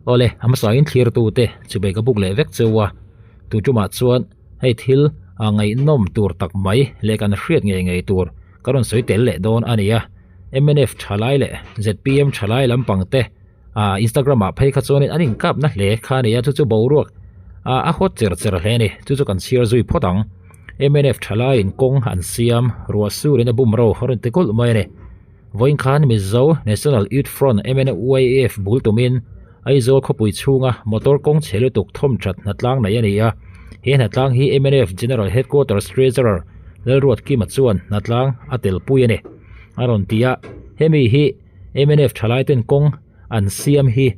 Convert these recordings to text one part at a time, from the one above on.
Awle, a hmasain thlirtute chubei ka buk leh vek cheu a, tu tumah chuan hei thil a ngaihnawm tur tak mai leh kan hriat ngei ngei tur ka rawn sawi tel leh dawn a ni a. Mnf thalai leh zpm thalai lampang te ah Instagram ah phei kha chuanin an inkapna hle kha a ni a, chu chu boruak ah a hawt cher cher hle a ni, chu chu kan chhiar zui phawt ang. Mnf thalaiin kawng an siam ruah surin a bum ro a rawn ti kulh mai a ni. Vawiin khan Mizo National Youth Front, MNYF, bul tumin Aizawl khawpui chhunga motor kawng chhe lutuk thawm that hnatlang nei a ni a. He hnatlang hi mnf General Headquarters Treasurer Lalruatkima chuan hnatlang a telpui a ni a rawn ti a. Hemi hi mnf thalaiten kawng an siam hi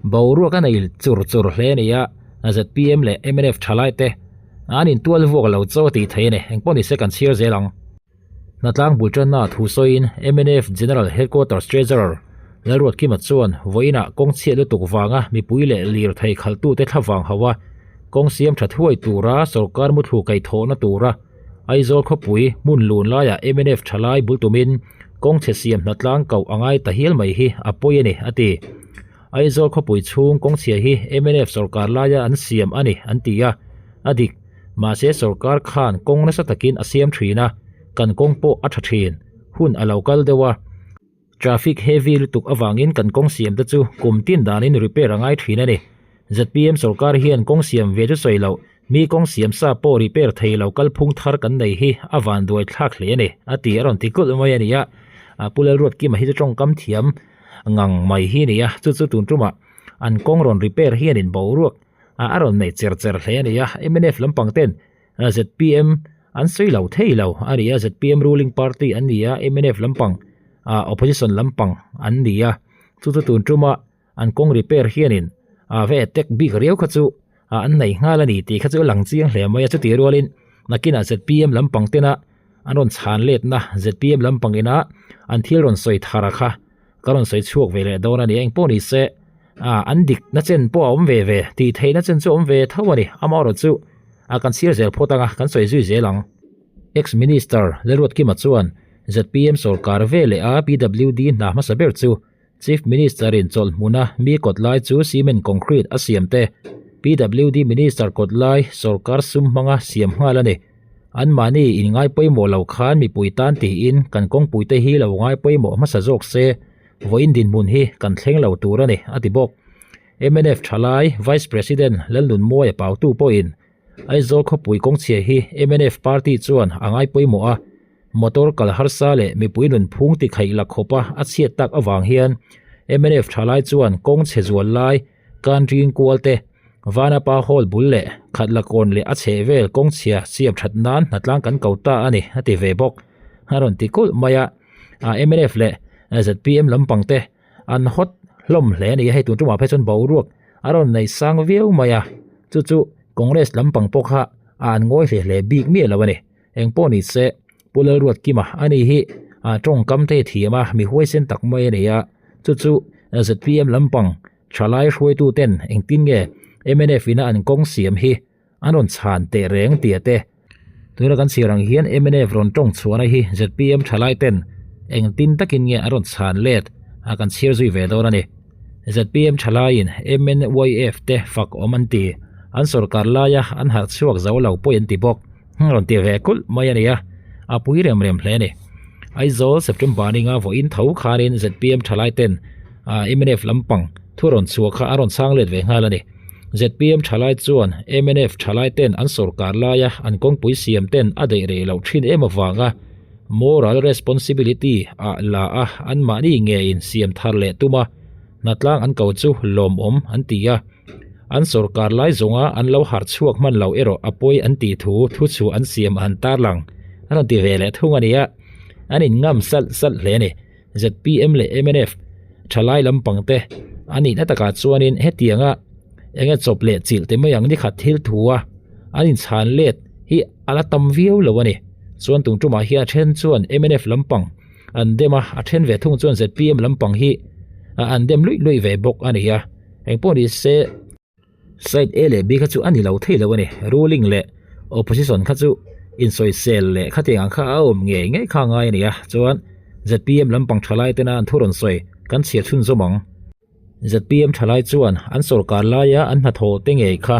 boruak a nei chur chur hle a ni a, zpm leh mnf thalaite an intual vuak lo chaw tih theih a ni. Engpawh nise kan chhiar zel ang. Hnatlang bul tanna thu sawiin mnf General Headquarters Treasurer Lalruatkima chuan vawiinah kawng chhiat lutuk vanga mipui leh lirthei khalhtute thlavang hauh a, kawng siam tha thuai tura sorkar muthlu kaihthawhna tura Aizawl khawpui hmun lun laiah mnf thalai bul tumin kawng chhe siam hnatlang koh a ngai ta hial mai hi a pawi a ni, a ti. Aizawl khawpui chhung kawngchhia hi mnf sorkar laia an siam a ni an ti a, a dik. Mahse sorkar khan kawng nasa takin a siam thin a, kan kawng pawh a tha thin. Hun a lo kal deuh a, traffic heavy lutuk avangin kan kawng siam te chu kum tin danin repair a ngai thin a ni. Zpm sorkar hian kawng siam ve chu sawi loh, mi kawng siam sa pawh repair thei lo kalphung thar kan nei hi a vanduai thlak hle a ni, a ti a rawn ti kulh mai a ni a. Pu Lalruatkima hi chu tawngkam thiam ngang mai hi a ni a, chu chu tun tumah an kawng rawn repair hianin boruak a rawn nei cher cher hle a ni a, mnf lampang ten zpm an sawi lo thei lo a ni a, zpm ruling party an ni a, mnf lampang opposition lampang an ni a, chu chu tun tuma an kawng repair hianin ve attack bik riau kha chu an nei nghal a ni tih kha chu a lang chiang hle mai a, chutih rualin nakinah zpm lampang tena an rawn chhan letna zpm lampang ina an thil rawn sawi thar a kha ka rawn sawi chhuak ve leh dawn a ni engpawh ni se ah an dik na chen pawh a awm ve ve tih theih na chen chu a awm ve tho a ni amaherawh chu ah kan chhiar zel phawt anga kan sawi zui zel ang. Ex Minister Lalruatkima chuan zpm sawrkar ve leh a PWD hna hmasa ber chu Chief Minister in chawlh hmuna mi kawt lai chu cement concrete a siam te, PWD Minister kawt lai sawrkar sum hmanga siam nghal a ni. Anmahni in ngai pawimawh lo khan mipui tan tiin kan kawngpui te hi lo ngai pawimawh hmasa zawk se, vawiin dinhmun hi kan thleng lo tur a ni, a ti bawk. Mnf thalai Vice President Lalnunmawia Pautu pawhin Aizawl khawpui kawngchhia hi mnf party chuan a ngai pawimawh a, motor kal harsa leh mipui nunphung ti khaih la khawpa a chhiat tak avang hian mnf thalai chuan kawng chhe zual lai kan ring kual te, Vanapa Hall bul leh Khatlakawn leh a chheh vel kawngchhia siam that nan hnatlang kan ko ta a ni a ti ve bawk. A rawn ti kulh mai a, mnf leh zpm lampang te an hawt hlawm hle a ni a, hei tun tumah phei chuan boruak a rawn nei sang viau mai a, chu chu Congress lampang pawh kha a an ngawi hle hle bik miah lo a ni. Engpawh ni se Pu Lalruatkima a ni hi a tawngkam te thiam a, mi huaisen tak mai a ni a, chu chu zpm lampang thalai hruaitu ten engtin nge mnf ina an kawng siam hi an rawn chhan teh reng tia te. Tuna kan chhiar ang hian mnf rawn tawng chhuahna hi zpm thalai ten engtin takin nge an rawn chhan let a kan chhiar zui ve dawn a ni. Zpm thalaiin MNYF te fak awm an ti, an sorkar laia an harh chhuak zo lo pawi an ti bawk. Rawn ti ve kulh mai a ni a, a pui rem rem hle a ni. Aizawl September ninga vawiin tho khanin zpm thalai ten mnf lampang thu rawn chhuah kha a rawn chhang let ve nghal a ni. Zpm thalai chuan mnf thalai ten an sorkar laia an kawngpui siam ten a daih rei loh thin em avanga moral responsibility ah la a anmahni ngeiin siam thar leh tum a, hnatlang an ko chu lawmawm an ti a. An sorkar lai zawnga an lo harh chhuak hman lo erawh a pawi an tih thu thu chhuah an siam an tarlang a rawn ti ve leh thung a ni a, an inngam salh salh hle a ni. Zpm leh mnf thalai lampang te a nihna takah chuanin hetianga enge chawp leh chilh te mai ang ni khat thil thu a an inchhan let hi a la tam viau lo a ni. Chuan tung tumah hian a then chuan mnf lampang an dem a, a then ve thung chuan zpm lampang hi an dem luih luih ve bawk a ni a, engpawh ni se. Side A leh B kha chu a ni lo thei lo a ni. Ruling leh opposition kha chu insawisel leh khatiang ang kha a awm ngei ngei kha a ngai a ni a. Chuan zpm lampang thalai tena an thu rawn sawi kan chhiar chhunzawm ang. Zpm thalai chuan an sorkar laia an hnathawh te ngei kha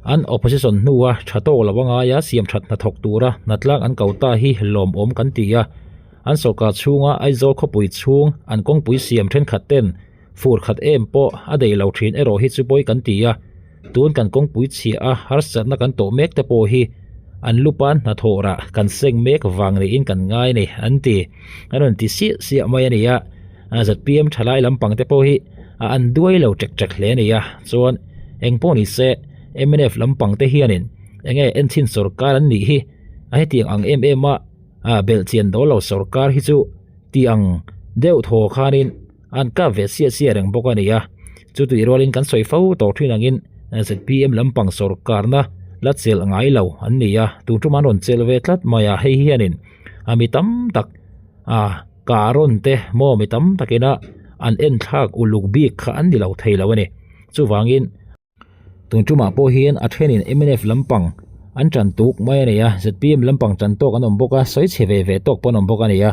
an opposition hnua tha tawk lo angaia siam that hnathawk tura hnatlang an ko ta hi lawmawm kan ti a. An sorkar chhunga Aizawl khawpui chhung an kawngpui siam thenkhat ten fur khat em pawh a deih lo thin erawh hi chu pawi kan ti a. Tun kan kawngpui chhia a harsatna kan tawh mek te pawh hi an lupan hnathawh rah kan seng mek vang niin kan ngai a ni an ti. An rawn ti siah siah mai a ni a. Zpm thalai lampang te pawh hi a an duai lo ṭek ṭek hle a ni a. Chuan eng pawh ni se mnf lampang te hianin eng nge enchhin sawrkar an nih hi a hetiang ang em em a belhchian dawl lo sawrkar hi chu ti ang deuh thaw khanin an kap ve siah siah reng bawk a ni a. Chutih rualin kan sawi fo tawh thin angin zpm lampang sawrkarna la chelh ngai lo an ni a, tun tum an rawn chelh ve tlat mai a, hei hianin a mi tam tak a kah rawn te maw mi tam takina an en thlak uluk bik kha an ni lo thei lo a ni. Chuvangin. Tun tumah pawh hian a thenin mnf lampang an tan tuk mai a ni a, zpm lampang tan tawk an awm bawk a, sawi chhe ve ve tawk pawh an awm bawk a ni a.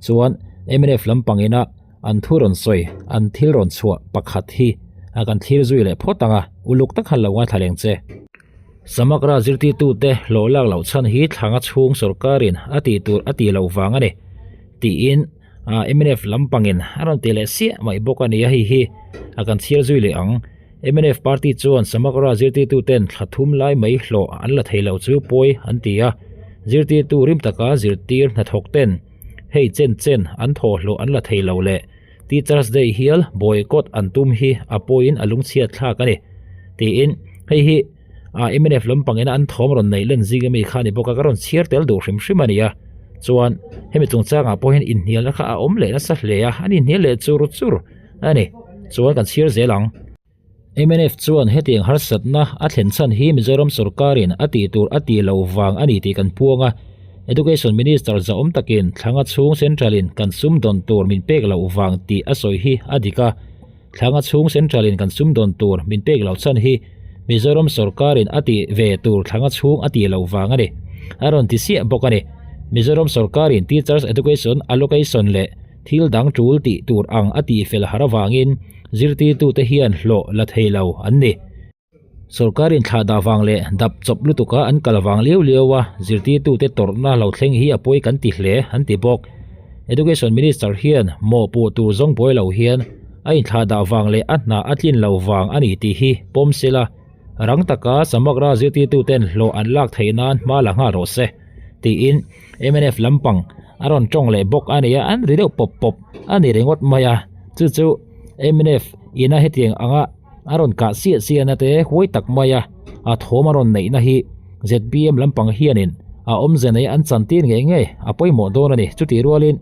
Chuan mnf lampang ina an thu rawn sawi, an thil rawn chhuah pakhat hi a kan thlir zui leh phawt ang a, uluk tak khan lo ngaithla leng che. Samagra zirtirtute hlawh lak loh chhan hi thlanga chhung sorkarin a tih tur a tih loh vang a ni, tiin mnf lampangin a rawn ti leh siah mai bawk a ni a, hei hi a kan chhiar zui leh ang. Mnf party chuan Samagra zirtirtuten thla thum lai mai hlawh an la thei lo chu pawi an ti a, zirtirtu rim taka zirtir hnathawk ten hei chen chen an thawh hlawh an la thei lo leh Teachers Day hial boycott an tum hi a pawiin a lungchhiat thlak a ni tiin hei hi mnf lampangin an thawm rawn neih len zing ami kha a ni bawk a, ka rawn chhiar tel duh hrim hrim a ni a. Chuan hemi chungchangah pawh hian inhnialna kha a awm leh nasa hle a, an inhnial leh chur chur a ni. Chuan kan chhiar zel ang. Mnf chuan hetiang harsatna a thlen chhan hi Mizoram sorkarin a tih tur a tih loh vang a ni tih kan puang a. Education Minister zahawm takin thlanga chhung Central-in kan sumdawn tur min pek loh vang tih a sawi hi a dik a. Thlanga chhung Central-in kan sumdawn tur min pek loh chhan hi Mizoram sorkarin a tih ve tur thlanga chhung a tih loh vang a ni. A rawn ti siah bawk a ni. Mizoram sorkarin Teachers Education Allocation leh Thil dang tul tih tur ang a tih fel har avangin zirtirtute hian hlawh la thei lo an ni. Sorkarin thlah dah vang leh dap chawp lutuka an kal vang liau liau a zirtirtute tawrhna lo thleng hi a pawi kan ti hle an ti bawk. Education Minister hian mawhpuh tur zawng buai lo hian a inthlah dah vang leh a hna a tlin lo vang a ni tih hi pawm sela rang taka Samagra zirtirtuten hlawh an lak theih nan hma la nghal rawh se tiin mnf lampang a rawn tawng leh bawk a ni a, an ri deuh pawp pawp a ni ringawt mai a, chu chu mnf ina hetiang anga a rawn kah siah siah na te huai tak mai a, a thawm a rawn neihna hi zpm lampang hianin a awmze nei an chantir ngei ngei a pawimawh dawn a ni, chutih rualin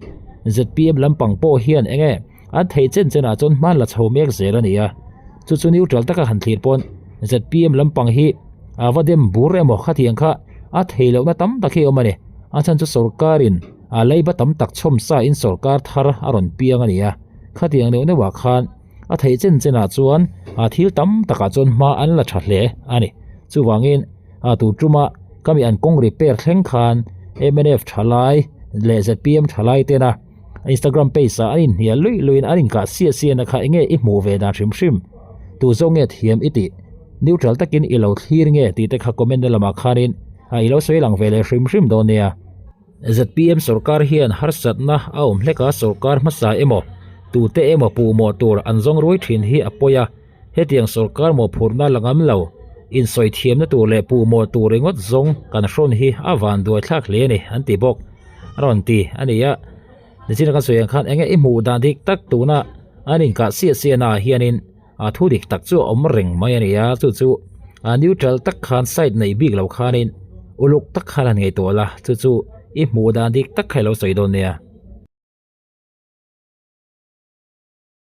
zpm lampang pawh hian eng nge an theih chen chenah chuan hman la chho mek zel a ni a, chu chu neutral taka han thlir pawn zpm lampang hi a va dem bur emaw khatiang kha a thei lohna tam tak hi a awm a ni, a chhan chu sorkarin a leiba tam tak chhawm sa in sorkar thar a rawn piang a ni a, khatiang neuh neuhah khan a theih chen chenah chuan a thil tam takah chuan hma an la tha hle a ni, chuvangin a tur tuma ka mi an kawng repair thleng khan mnf thalai leh zpm thalai tena Instagram page ah an inhnial luih luihin an inkah siah siahna kha enge i hmuh ve dan hrim hrim? Tu zawk nge thiam i tih? Neutral takin i lo thlir nge tih te kha comment na lamah khanin i lo sawi lang ve leh hrim hrim dawn nia. Zpm sorkar hian harsatna a awm hlek a, sorkar hmasa emaw tute emaw puhmawh tur an zawng ruai thin hi a pawi a, hetiang sorkar mawhphurhna la ngam lo, insawi thiamna tur leh puhmawh tur ringawt zawng kan hrawn hi a van duaithlak hle a ni an ti bawk. A rawn ti a ni a, nichina kan sawi ang khan enge i hmuh dan dik tak tuna an inkah siah siah naah hianin a thu dik tak chu a awm reng mai a ni a, chu chu a neutral tak khan side nei bik lo khanin uluk tak khan han ngaihtuah la, chu chu i hmuh dan dik tak kha i lo sawi dawn nia.